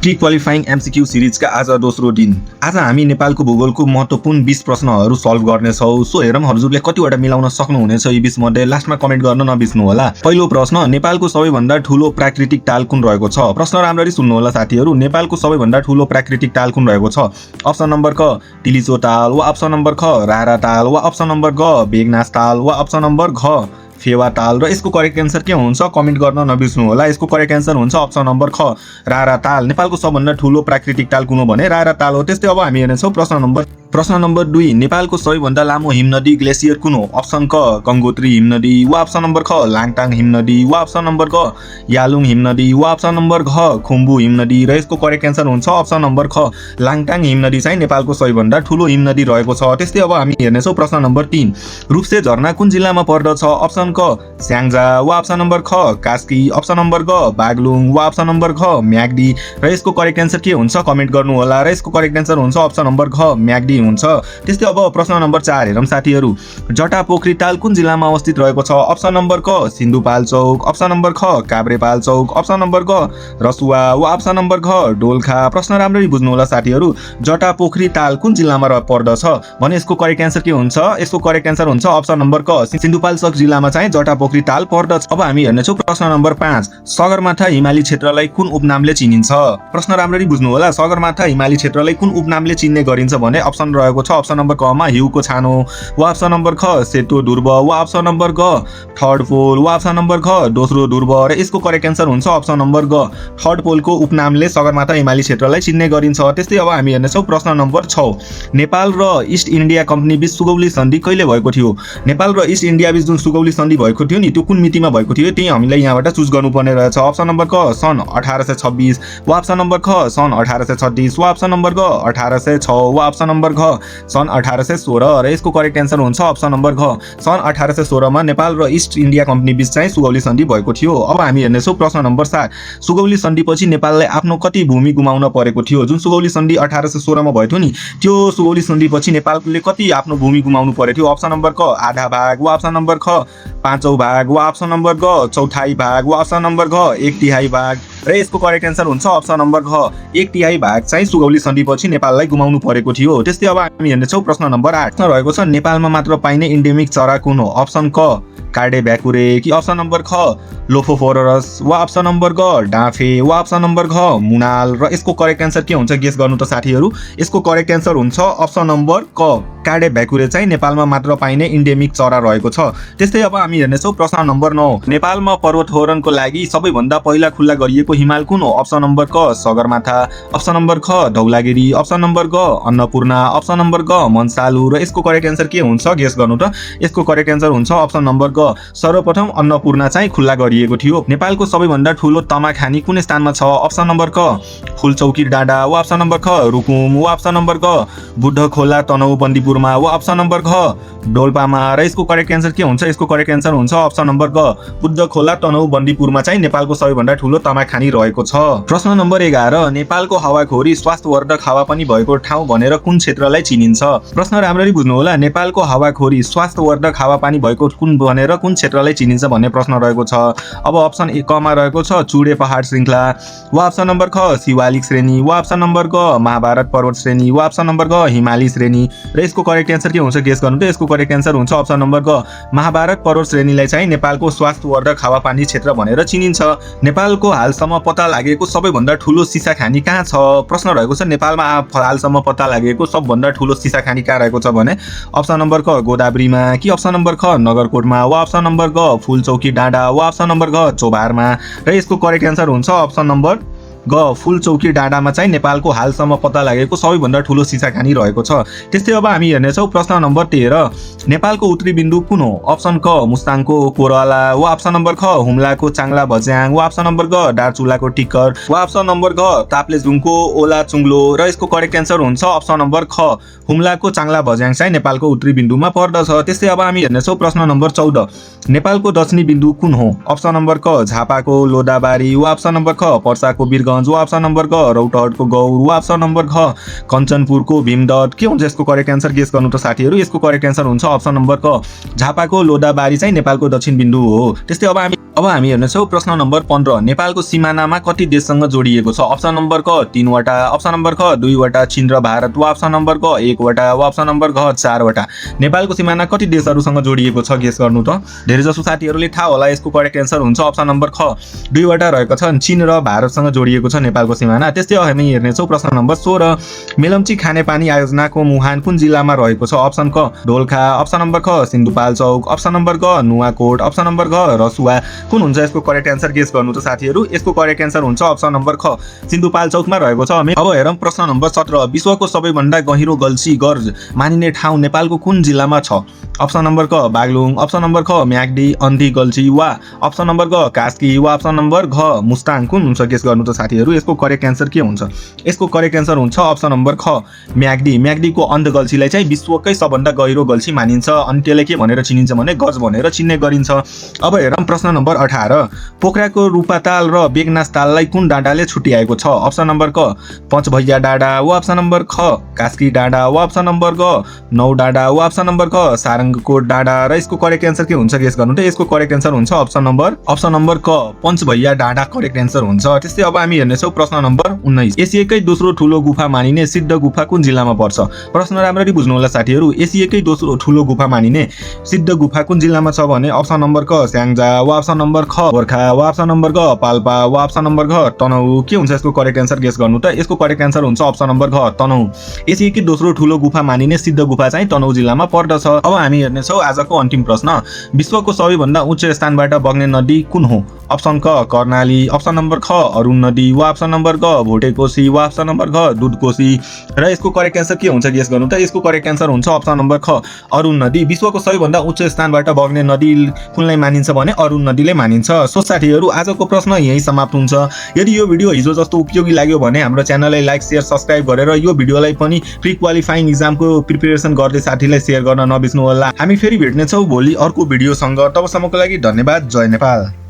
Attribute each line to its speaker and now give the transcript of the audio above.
Speaker 1: Pre qualifying MCQ सिरिजका आज दोस्रो दिन। आज हामी नेपालको भूगोलको महत्त्वपूर्ण 20 प्रश्नहरू सल्भ गर्नेछौँ। सो हेरौँ हजुरले कतिवटा मिलाउन सक्नुहुनेछ यी 20 मध्ये। लास्टमा कमेन्ट गर्न नबिर्सनु होला। पहिलो प्रश्न, नेपालको सबैभन्दा ठूलो प्राकृतिक ताल कुन रहेको छ? प्रश्न राम्ररी सुन्नु होला साथीहरू। नेपालको सबैभन्दा ठूलो प्राकृतिक ताल कुन रहेको छ? अप्सन नम्बर क तिलिचो ताल, वा अप्सन नम्बर ख रारा ताल, वा अप्सन नम्बर ग बेगनास ताल, वा अप्सन नम्बर घ फेवा ताल। र यसको करेक्ट एन्सर के हुन्छ कमेन्ट गर्न नबिर्सनु होला। यसको करेक्ट एन्सर हुन्छ अप्सन नम्बर ख रारा ताल। नेपालको सबभन्दा ठूलो प्राकृतिक ताल कुन हो भने रारा ताल हो। त्यस्तै अब हामी हेर्नेछौँ प्रश्न नम्बर 2, नेपालको सबैभन्दा लामो हिमनदी ग्लेसियर कुन हो? अप्सन क गङ्गोत्री हिमनदी, वा अप्सन नम्बर ख लाङटाङ हिमनदी, वा अप्सन नम्बर ग यालुङ हिमनदी, वा अप्सन नम्बर घ खुम्बु हिमनदी। र यसको करेक्ट एन्सर हुन्छ अप्सन नम्बर ख लाङटाङ हिमनदी चाहिँ नेपालको सबैभन्दा ठूलो हिमनदी रहेको छ। त्यस्तै अब हामी हेर्नेछौँ प्रश्न नम्बर 3, रूप्से झरना कुन जिल्लामा पर्दछ? अप्सन क स्याङ्जा, वा अप्सन नम्बर ख कास्की, अप्सन नम्बर ग बागलुङ, वा अप्सन नम्बर घ म्याग्दी। र यसको करेक्ट एन्सर के हुन्छ कमेन्ट गर्नु होला। र यसको करेक्ट एन्सर हुन्छ अप्सन नम्बर घ म्याग्दी हुन्छ। त्यस्तै अब प्रश्न नम्बर 4 हेरौँ साथीहरू। जटापोखरी ताल कुन जिल्लामा अवस्थित रहेको छ? अप्सन नम्बर क सिन्धुपाल्चोक, अप्सन नम्बर ख काभ्रेपाल्चोक, अप्सन नम्बर ग रसुवा, वा अप्सन नम्बर घ डोल्खा। प्रश्न राम्ररी बुझ्नु होला साथीहरू। जटापोखरी ताल कुन जिल्लामा पर्दछ भने यसको करेक्ट एन्सर के हुन्छ? यसको करेक्ट एन्सर हुन्छ अप्सन नम्बर क सिन्धुपाल्चोक जिल्लामा चाहिँ जटापोखरी ताल पर्दछ। अब हामी हेर्नेछौँ प्रश्न नम्बर 5, सगरमाथा हिमाली क्षेत्रलाई कुन उपनामले चिनिन्छ? प्रश्न राम्ररी बुझ्नु होला। सगरमाथा हिमाली क्षेत्रलाई कुन उपनामले चिन्ने गरिन्छ भने अप्सन रहेको छ अप्सन नम्बर क मा हिउँको छानो, वा अप्सन नम्बर ख सेतो ध्रुव, वा अप्सन नम्बर ग थर्ड पोल, वा अप्सन नम्बर घ दोस्रो ध्रुव। र यसको करेक्ट एन्सर हुन्छ अप्सन नम्बर ग थर्ड पोलको उपनामले सगरमाथा हिमाली क्षेत्रलाई चिन्ने गरिन्छ। त्यस्तै अब हामी हेर्नेछौँ प्रश्न नम्बर 6, नेपाल र इस्ट इन्डिया कम्पनी बीच सुगौली सन्धि कहिले भएको थियो? नेपाल र इस्ट इन्डिया बीच जुन सुगौली सन्धि भएको थियो नि त्यो कुन मितिमा भएको थियो त्यही हामीलाई यहाँबाट चुज गर्नुपर्ने रहेछ। अप्सन नम्बर क सन् 1826, वा अप्सन नम्बर ख सन् 1836, वा अप्सन नम्बर ग 1806, वा अप्सन नम्बर घ सन् 1816। र यसको करेक्ट एन्सर हुन्छ अप्सन नम्बर घ सन् 1816 मा नेपाल र इस्ट इन्डिया कम्पनी बीच चाहिँ सुगौली सन्धि भएको थियो। अब हामी हेर्नेछौँ प्रश्न नम्बर 7, सुगौली सन्धिपछि नेपाललाई आफ्नो कति भूमि गुमाउन परेको थियो? जुन सुगौली सन्धि 1816 मा भएको थियो नि त्यो सुगौली सन्धिपछि नेपालले कति आफ्नो भूमि गुमाउनु परेको थियो? अप्सन नम्बर क आधा भाग, वा अप्सन नम्बर ख पाँचौँ भाग, वा अप्सन नम्बर ग चौथाई भाग, वा अप्सन नम्बर घ एक तिहाई भाग। र यसको करेक्ट एन्सर हुन्छ अप्सन नम्बर घ एक तिहाई भाग चाहिँ सुगौली सन्धिपछि नेपाललाई गुमाउनु परेको थियो। त्यस्तै अब हामी हेर्नेछौँ प्रश्न नम्बर 8 रहेको छ नेपालमा मात्र पाइने इन्डेमिक चरा कुन हो? अप्सन क कार्डे भ्याकुरे, कि अप्सन नम्बर ख लोफोफोरस, वा अप्सन नम्बर ग डाँफे, वा अप्सन नम्बर घ मुनाल। र यसको करेक्ट एन्सर के हुन्छ गेस गर्नु त साथीहरू। यसको करेक्ट एन्सर हुन्छ अप्सन नम्बर क कार्डे भ्याकुरे चाहिँ नेपालमा मात्र पाइने इन्डेमिक चरा रहेको छ। त्यस्तै अब हामी हेर्नेछौँ प्रश्न नम्बर 9, नेपालमा पर्वतारोहणको लागि सबैभन्दा पहिला खुल्ला गरिएको हिमाल कुन हो? अप्सन नम्बर क सगरमाथा, अप्सन नम्बर ख धौलागिरी, अप्सन नम्बर ग अन्नपूर्ण, अप्सन नम्बर ग मन्सालु। र यसको करेक्ट एन्सर के हुन्छ गेस गर्नु त। यसको करेक्ट एन्सर हुन्छ अप्सन नम्बर ग सर्वप्रथम अन्नपूर्ण चाहिँ खुल्ला गरिएको थियो। नेपालको सबैभन्दा ठूलो तमाखानी कुन स्थानमा छ? अप्सन नम्बर क फुलचौकी डाँडा, वा अप्सन नम्बर ख रुकुम, वा अप्सन नम्बर ग बुद्ध खोला तनहु बन्दीपुरमा, वा अप्सन नम्बर घ डोल्पामा। र यसको करेक्ट एन्सर के हुन्छ? यसको करेक्ट एन्सर हुन्छ अप्सन नम्बर ग बुद्ध खोला तनहु बन्दीपुरमा चाहिँ नेपालको सबैभन्दा ठूलो तमाखानी रहेको छ। प्रश्न नम्बर 11, नेपालको हावाखोरी स्वास्थ्यवर्धक हावापानी भएको ठाउँ भनेर कुन क्षेत्रलाई चिनिन्छ? प्रश्न राम्ररी बुझ्नु होला। नेपालको हावाखोरी स्वास्थ्यवर्धक हावापानी भएको कुन भनेर कुन क्षेत्रलाई चिनिन्छ भन्ने प्रश्न रहेको छ। अब अप्सन ए कमा रहेको छ चुडे पहाड श्रृङ्खला, वा अप्सन नम्बर ख शिवालिक श्रेणी, वा अप्सन नम्बर ग महाभारत पर्वत श्रेणी, वा अप्सन नम्बर ग हिमाली श्रेणी। र यसको करेक्ट एन्सर के हुन्छ गेस गर्नु त। यसको करेक्ट एन्सर हुन्छ अप्सन नम्बर ग महाभारत पर्वत श्रेणीलाई चाहिँ नेपालको स्वास्थ्यवर्धक हावापानी क्षेत्र भनेर चिनिन्छ। नेपालको हालसम्म पत्ता लागेको सबैभन्दा ठूलो सिसाखानी कहाँ छ? प्रश्न रहेको छ नेपालमा हालसम्म पत्ता लागेको सबभन्दा ठूलो सिसाखानी कहाँ रहेको छ भने अप्सन नम्बर क गोदावरीमा, कि अप्सन नम्बर ख नगरकोटमा, वा अप्सन नम्बर ग फुलचौकी डाँडा, वा अप्सन नम्बर घ चोभारमा। र यसको करेक्ट एन्सर हुन्छ अप्सन नम्बर ग फुलचौकी डाँडामा चाहिँ नेपालको हालसम्म पत्ता लागेको सबैभन्दा ठूलो सिसाखानी रहेको छ। त्यस्तै अब हामी हेर्नेछौँ प्रश्न नम्बर 13, नेपालको उत्तरी बिन्दु कुन हो? अप्सन क मुस्ताङको कोरला, वा अप्सन नम्बर ख हुम्लाको चाङ्ला भज्याङ, वा अप्सन नम्बर ग दार्चुलाको टिकर, वा अप्सन नम्बर घ ताप्लेजुङको ओला चुङ्लो। र यसको करेक्ट एन्सर हुन्छ अप्सन नम्बर ख हुम्लाको चाङ्ला भज्याङ चाहिँ नेपालको उत्तरी बिन्दुमा पर्दछ। त्यस्तै अब हामी हेर्नेछौँ प्रश्न नम्बर 14, नेपालको दक्षिणी बिन्दु कुन हो? अप्सन नम्बर क झापाको लोदाबारी, वा अप्सन नम्बर ख पर्साको बिरगञ्ज, वा अप्सन नम्बर ग रौतहटको गौर, वा अप्सन नम्बर घ कञ्चनपुरको भीमदट। के हुन्छ यसको करेक्ट एन्सर गेस गर्नु त साथीहरू। यसको करेक्ट एन्सर हुन्छ अप्सन नम्बर क झापाको लोदाबारी चाहिँ नेपालको दक्षिण बिन्दु हो। त्यस्तै अब हामी अब हामी हेर्नेछौँ प्रश्न नम्बर 15 नेपालको सिमानामा कति देशसँग जोडिएको छ अप्सन नम्बर क 3 वटा अप्सन नम्बर ख 2 वटा चीन र भारत वा अप्सन नम्बर क 1 वटा वा अप्सन नम्बर घ 4 वटा नेपालको सिमाना कति देशहरूसँग जोडिएको छ गेस गर्नु त धेरैजसो साथीहरूले थाहा होला यसको करेक्ट एन्सर हुन्छ अप्सन नम्बर ख 2 वटा रहेको छ चीन र भारतसँग जोडिएको छ नेपालको सिमाना त्यस्तै हामी हेर्नेछौँ प्रश्न नम्बर 16 मेलम्ची खानेपानी आयोजनाको मुहान कुन जिल्लामा रहेको छ अप्सन क ढोलखा अप्सन नम्बर ख सिन्धुपाल्चोक अप्सन नम्बर ग नुवाकोट अप्सन नम्बर घ रसुवा कुन हुन्छ यसको करेक्ट एन्सर गेस गर्नु त साथीहरू यसको करेक्ट एन्सर हुन्छ अप्सन नम्बर ख सिन्धुपाल्चोकमा रहेको छ अब हेरौँ प्रश्न नम्बर 17 विश्वको सबैभन्दा गहिरो गल्छी गर्ज मानिने ठाउँ नेपालको कुन जिल्लामा छ अप्सन नम्बर क बागलुङ अप्सन नम्बर ख म्याग्दी अन्धी गल्छी वा अप्सन नम्बर ग कास्की वा अप्सन नम्बर घ मुस्ताङ कुन हुन्छ गेस गर्नु त साथीहरू यसको करेक्ट एन्सर के हुन्छ यसको करेक्ट एन्सर हुन्छ अप्सन नम्बर ख म्याग्दीको अन्ध गल्छीलाई चाहिँ विश्वकै सबभन्दा गहिरो गल्छी मानिन्छ अनि त्यसले के भनेर चिनिन्छ भने गज भनेर चिन्ने गरिन्छ अब हेरौँ प्रश्न नम्बर 18 पोखराको रूपाताल र बेगनास ताललाई कुन डाँडाले छुट्याएको छ अप्सन नम्बर क पञ्चभैया डाँडा वा अप्सन नम्बर ख कास्की डाँडा वा अप्सन नम्बर ग नौ डाँडा वा अप्सन नम्बर क सारङ्गकोट डाँडा र यसको करेक्ट एन्सर के हुन्छ गेस गर्नु त यसको करेक्ट एन्सर हुन्छ अप्सन नम्बर क पञ्चभैया डाँडा करेक्ट एन्सर हुन्छ त्यस्तै अब हामी हेर्नेछौँ प्रश्न नम्बर 19 एसियाकै दोस्रो ठुलो गुफा मानिने सिद्ध गुफा कुन जिल्लामा पर्छ प्रश्न राम्ररी बुझ्नु होला साथीहरू एसियाकै दोस्रो ठुलो गुफा मानिने सिद्ध गुफा कुन जिल्लामा छ भने अप्सन नम्बर क स्याङ्जा वा अप्सन नम्बर ख गोर्खा वा अप्सन नम्बर ग पाल्पा वा अप्सन नम्बर घ तनहु के हुन्छ यसको करेक्ट एन्सर गेस गर्नु त यसको करेक्ट एन्सर हुन्छ अप्सन नम्बर घ तनहु एसियाकै दोस्रो ठुलो गुफा मानिने सिद्ध गुफा चाहिँ तनहु जिल्लामा पर्दछ अब हामी हेर्नेछौँ आजको अन्तिम प्रश्न विश्वको सबैभन्दा उच्च स्थानबाट बग्ने नदी कुन हो अप्सन क कर्णाली अप्सन नम्बर ख अरुण नदी वा अप्सन नम्बर ग भोटेकोशी वा अप्सन नम्बर घ दुधकोशी र यसको करेक्ट एन्सर के हुन्छ गेस गर्नु त यसको करेक्ट एन्सर हुन्छ अप्सन नम्बर ख अरुण नदी विश्वको सबैभन्दा उच्च स्थानबाट बग्ने नदी कुनलाई मानिन्छ भने अरुण नदीले मानिन्छ सो साथीहरू आजको प्रश्न यही समाप्त हुन्छ यदि यो भिडियो हिजो जस्तो उपयोगी लाग्यो भने हाम्रो च्यानललाई लाइक शेयर सब्स्क्राइब गरेर यो भिडियोलाई पनि प्री क्वालिफाइङ इक्जामको प्रिपरेसन गर्दै साथीलाई शेयर गर्न नबिर्सनु होला हामी फेरि भेट्नेछौँ भोलि अर्को भिडियोसँग तबसम्मको लागि धन्यवाद जय नेपाल।